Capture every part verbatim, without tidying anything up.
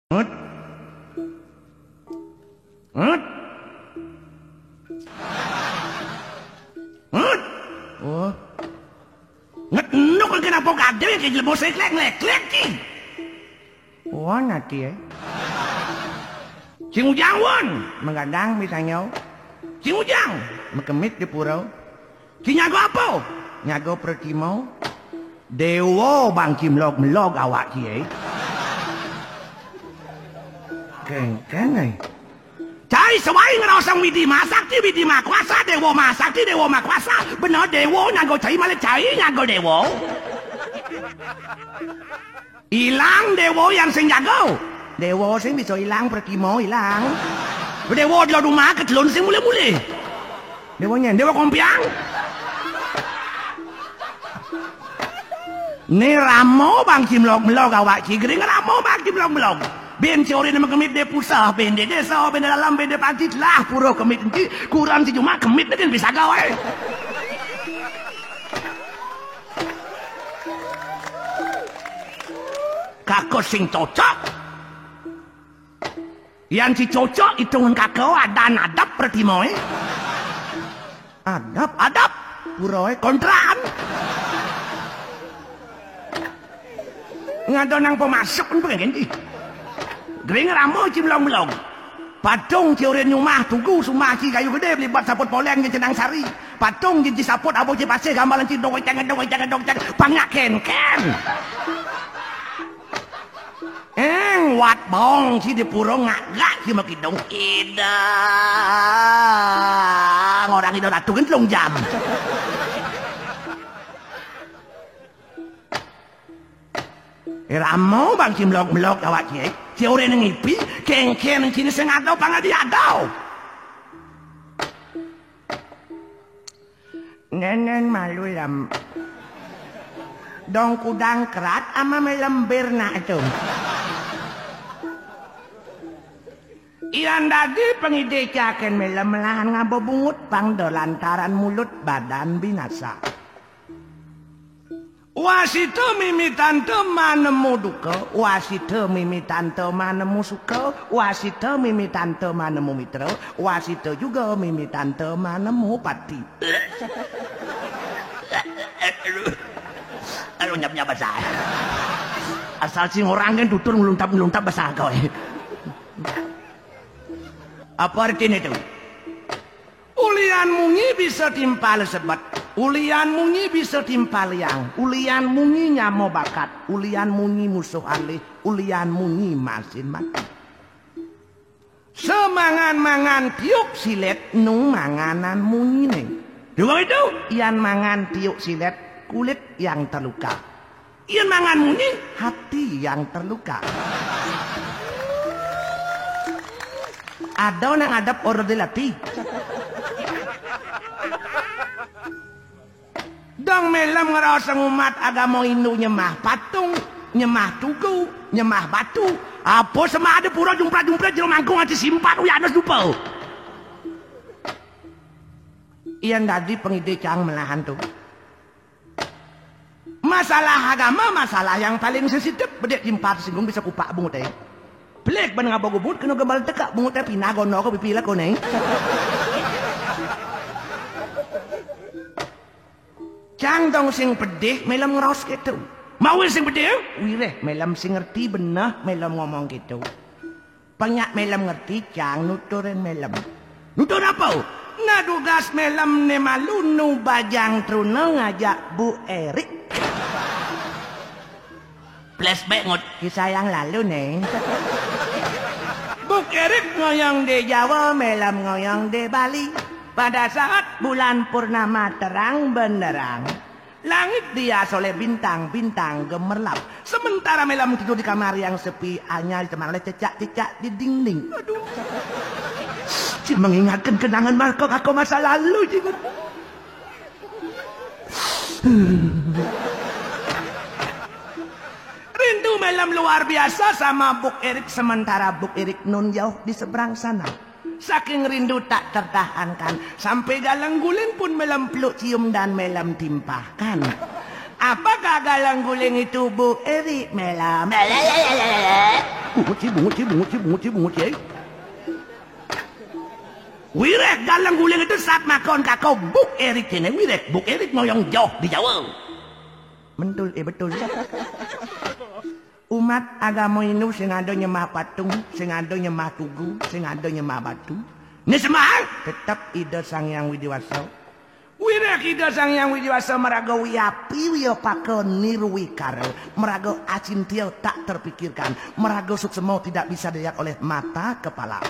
Ngut. Ngut. Ngut. Oh. Ngut nuk kena po kadé ke jelema seklek-leklek ki. Won ati, eh. Sing Ujang, won. Menggadang misalnya. Sing Ujang, mekemit di pura. Ci nyaga apa? Nyaga Pratima. Dewa bang ci melog-melog awak ci, eh. Kengkeng, eh. Cai sewai ngerosong Widi Masakti, Widi Makuasa, Dewa Masakti, Dewa Makuasa. Bener dewa nyaga cai, malah cai nyaga dewa. Ilang dewa yang sing jaga. Dewa sing bisa ilang, Pratima ilang. Dewa di rumah ketelun sing mule-mule. Dewa nyen, dewa kompiang. Ni ramo bang ci melog-melog awak ci gering, ramo bang ci melog-melog. Ben ci ore nama kemit de pusah, ben de desa, ben de dalam, ben de panti lah pura kemit enti, kurang ci cuma kemit ni kan bisa gawe. Kaka sing cocok. Yan ci cocok itungan kaka adan adap Pratima, eh. Adap, adap. Pura, eh, kontrakan. Ngado nang pemasuk pun pengen ci. Gering ramo ci melong-melong. Patung ci urin nyumah tugu sumah ci kayu gede belibat saput poleng ci cenang sari. Patung ci saput abo ci pasih gambalan ci dong ceng dong ceng dong ceng pangak ken-ken. Eng wat bong ci di pura ngagak ci makidong. Ida. Ngorang ida ratu gentlung jam. Ramo bang ci melok-melok awak ci. Ci ore ngipi, kengken ci sing ado pangadi ado. Nenen malu lam. Dong kudang kerat ama melembir nak tu. Ian dadi pengide caken melem melahan ngabo bungut pang do lantaran mulut badan binasa. Wasita mimi tante manemu duka, wasita mimi tante manemu suka, wasita mimi tante manemu mitra, wasita juga mimi tante manemu pati. Aduh. Aduh, nyap-nyap basah. Asal sing orang kan tutur ngeluntap-ngeluntap basah kau. Apa artinya itu? Ulian munyi bisa timpal sebet, ulian munyi bisa timpal liang, ulian munyi nyama bakat, ulian munyi musuh alih, ulian munyi masin mati. Semangan-mangan tiuk silet nu manganan munyine. Dua itu, yan mangan tiuk silet kulit yang terluka. Iyan mangan munyi, hati yang terluka. Ada nang adep order di lati. Dong melem ngerasa ngumat agama Hindu nyemah patung, nyemah tugu, nyemah batu. Apa semah ada pura jumpra-jumpra jero mangkung ati simpan uyanus dupa. Iyan dadi pengide cang melahan tu. Masalah agama, masalah yang paling sensitif, bedek jimpat singgung bisa kupak bungut eh. Pelik ban ngaba gubut kena gembal tekak bungut eh pinah gono ke pipi lako ne. Cang dong sing pedih melem ngeros gitu. Mau sing pedih? Wireh melem sing ngerti benah melem ngomong gitu. Penyak melem ngerti cang nuturin melem. Nutur apa? Nah dugas melem ne malu nu bajang truna ngajak Bu Erik. Flashback ngut kisah yang lalu ne. Bu Erik ngoyong di Jawa, melem ngoyong di Bali. Pada saat bulan purnama terang benderang, langit dihias oleh bintang-bintang gemerlap. Sementara melem tidur di kamar yang sepi, hanya ditemani oleh cecak-cecak di dinding. Aduh. Cik mengingatkan kenangan markok aku masa lalu, cik. Rindu melem luar biasa sama Buk Erik, sementara Buk Erik nun jauh di seberang sana. Saking rindu tak tertahankan, sampai galeng guling pun melem peluk cium dan melem timpahkan. Apakah galang guling itu, Bu Eri Mela? Bungut ci, bungut ci, bungut ci, bungut ci, bungut ci. Wireh galang guling itu sat makon kako Buk Erik kene, wireh Buk Erik ngoyong joh di Jawa. Mentul, eh, betul. Umat agama Hindu sing ada nyembah patung, sing ada nyembah tugu, sing ada nyembah batu. Ni sembahan tetep Ida Sang Hyang Widi Wasa. Wireh Ida Sang Hyang Widi Wasa maraga wiapi wiapaka nirwikara, maraga acintya tak terpikirkan, maraga suksma tidak bisa dilihat oleh mata kepala.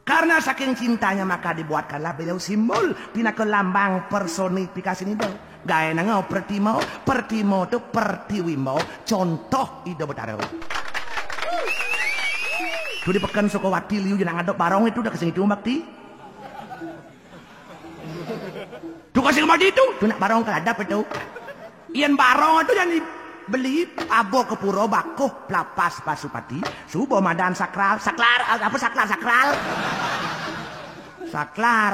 Karena saking cintanya maka dibuatkanlah beliau simbol pinaka lambang personifikasi Ida. Gaenanga pertima, pertima tu pertiwimba, contoh Ida Betara. Tu di peken Sukawati liu je nak ngadep barong itu dah kesing itu bakti. Tu kasih kemati tu, tu nak barong keladap itu. Ian barong tu yang dibeli, abo ke pura bakuh pelapas pasupati, suba madan sakral, saklar, apa saklar, sakral. Saklar.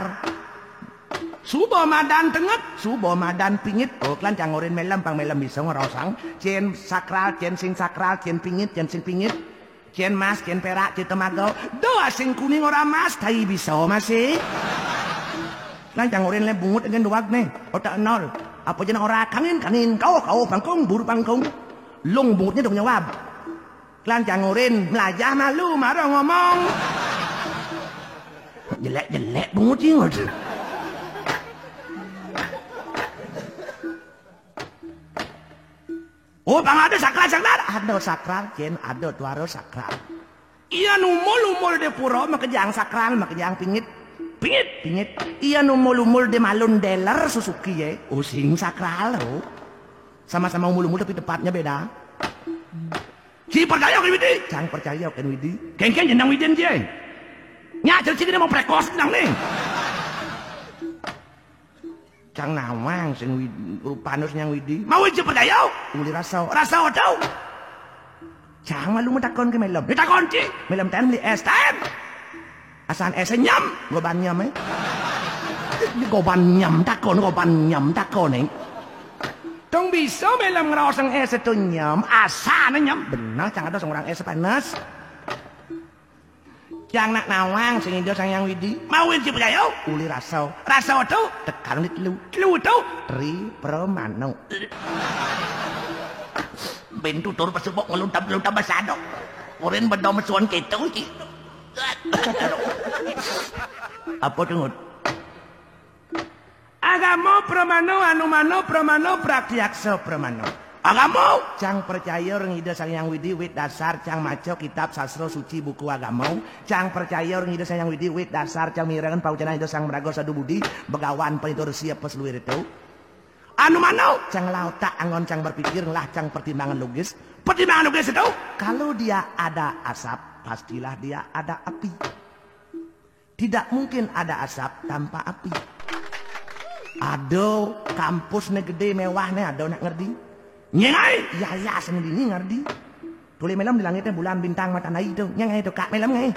Suba madan tenget, suba madan pingit. Oh, klan cangurin melem pang melem bisa ngerosang. Cen sakral, cen sing sakral, cen pingit, cen sing pingit. Cen mas, cen perak, cen temaga. Doa sing kuning ora mas, tai bisa masih. Lan cangurin le bungut dengan duag nih. Otak nol. Apa jeneng ora kangin, kangin. Kau, kau pangkung, buru pangkung. Lung bungutnya dong nyawab. Lan cangurin melajah malu, marah ngomong. Jelek-jelek bungut ingot. Oh, pang ada sakral, sakral. Ada sakral, cen, ada tuara sakral. Iya numul-umul de pura, makejang sakral, makejang pingit. Pingit, pingit. Iya numul-umul de malun dealer Suzuki, ye. Using sakral, oh. Sama-sama umul-umul tapi tempatnya beda. Si percaya ke Widi? Cang percaya ke Widi. Kengkeng jenang Widin je. Nya, ciri-ciri mau prekos nang ni. Cang nawang sing Wid-, rupanus nyang Widi. Mau ija percaya? Uli rasa. Rasa tau. Cang malu matakon ke melem. Ditakon ci. Melem ten beli es ten. Asan es nyam, goban nyam eh. Goban nyam takon, goban nyam takon eh. Tong bisa melem ngeroseng es itu nyam, asan nyam. Benar, cang ada seorang es panas. Cang nak nawang sing Ida Sang Hyang Widi. Mau ija percaya? Uli rasa. Rasa tu tekan di telu. Telu tu tri pramana. Ben tutur pasubok ngeluntab-luntab basado. Urin beda mesuan keto ci. Apa tu, Ngut? Agama pramana, anumana pramana, pratyaksa pramana. Agama, cang percaya ring Ida Sang Hyang Widi wit dasar cang maca kitab sastra suci buku agama, cang percaya ring Ida Sang Hyang Widi wit dasar cang mirengan paucanan Ida Sang Maraga Sadu Budi, Begawan Panito Resi apa seluir itu. Anumana, cang lah otak anggon cang berpikir lah cang pertimbangan logis. Pertimbangan logis itu, kalau dia ada asap, pastilah dia ada api. Tidak mungkin ada asap tanpa api. Ada kampus ne gede mewah ne ada nak ngerti. Nyengai, ya ya sendiri ngerti. Tuli melem di langit ne bulan bintang mata nai tu. Nyengai tu kak melem ngai.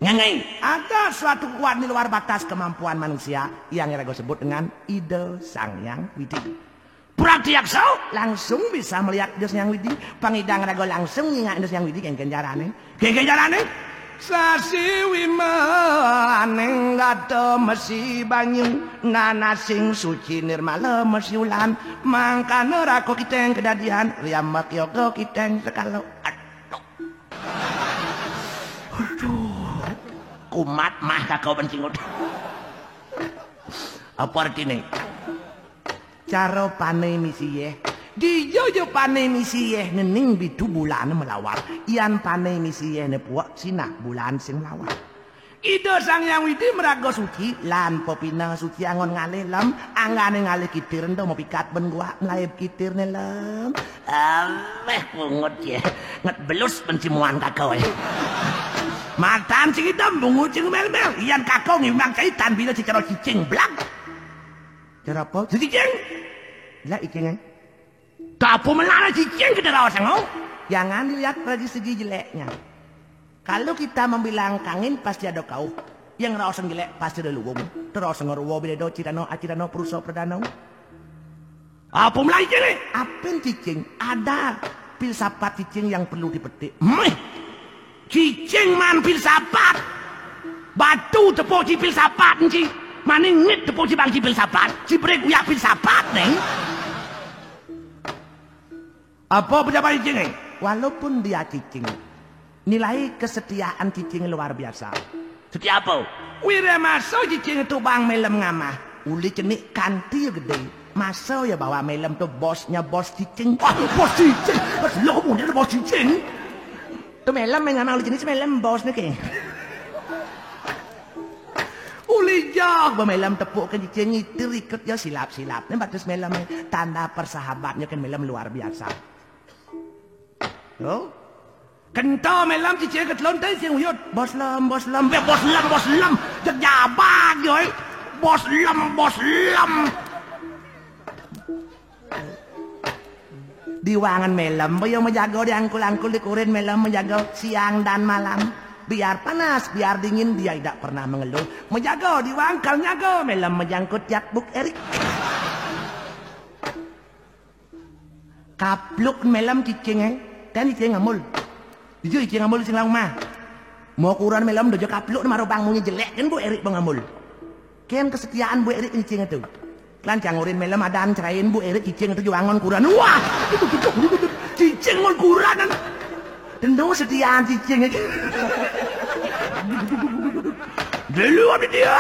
Nyengai. Ada suatu kekuatan di luar batas kemampuan manusia yang raga sebut dengan Ida Sang Hyang Widi. Pratyaksa langsung bisa melihat Ida Sang Hyang Widi. Pangidang raga langsung nyingak Ida Sang Hyang Widi kengken carane. Kengken carane. Sasi wimaning gata mesi banyu, nanasing suci nirmala mesi ulan, mangkana raka kiteng kedadian, riambak yoga kiteng sekala. Aduh. Aduh. Kumat mah kakau bencingut. Apa artine? Cara pane misi yeh. Dija ja pane misi yeh nening bitu bulan melawar. Ian pane misi yeh ne puak sinah bulan sing melawar. Ida Sang Hyang Widi meraga suci lan pepineh suci anggon ngalih lem, anggane ngalih kitir ento mepikat ben guak melaib kitir ne lem. Ameh pungut ye. Nget belus ben simuan kakau ye. Matan sing idem bungut sing mel-mel. Ian kakau ngimbang caitan bila secara cicing blag. Cara apa? Cicing. Lah icing eh. Tapu melana cicing kita rawa sangau. Jangan dilihat dari segi jeleknya. Kalau kita membilang kangin pasti ada kau. Yang rawa sang jelek pasti ada luwung. Terus ngeruwa bila do cirano acirano perusa perdana. Apa melayu cicing ni? Apin cicing? Ada filsafat cicing yang perlu dipetik. Meh. Cicing maan filsafat. Batu tepuk ci filsafat, ci. Maning ngit tepuk ci bang ci filsafat. Ci brek uyak filsafat, neng. Apa pejabat cicing ni? Walaupun dia cicing, nilai kesetiaan cicing luar biasa. Setia apa? Wira masa cicing tu bang melem ngamah. Uli cenik kanti gede. Masa ya bahwa melem tu bosnya bos cicing. Wah, bos cicing. Mas lo kemudian bos cicing. Tu melem yang ngamah uli cenik melem bos ni ke. Uli jauh ba melem tepuk ke cicing ngitir ikut ya silap-silap. Ni batas melem ni. Tanda persahabatnya kan melem luar biasa. Lo? Kento melem cicing ke telonte sing uyut. Bos lem, bos lem, be bos lem, bos lem. Jek jabag yo. Bos lem, bos lem. Diwangan melem, boyo menjaga diangkul-angkul dikurin melem menjaga siang dan malam. Biar panas, biar dingin, dia tidak pernah mengeluh. Menjaga diwang kal nyaga melem menjangkut tiap buk erik. Kapluk melem cicing, eh. Dan cicing ngamul. Jujur cicing ngamul sing laung mah. Mau kuran melem dojo kapluk ni maro bang munyi jelek kan bu erik bang ngamul. Ken kesetiaan bu erik cicing itu. Kelancangurin melem adan cerain bu erik cicing itu juangon kuran. Wah, cicing ngon kuran. Tendo setiaan cicing itu. Dulu ada dia.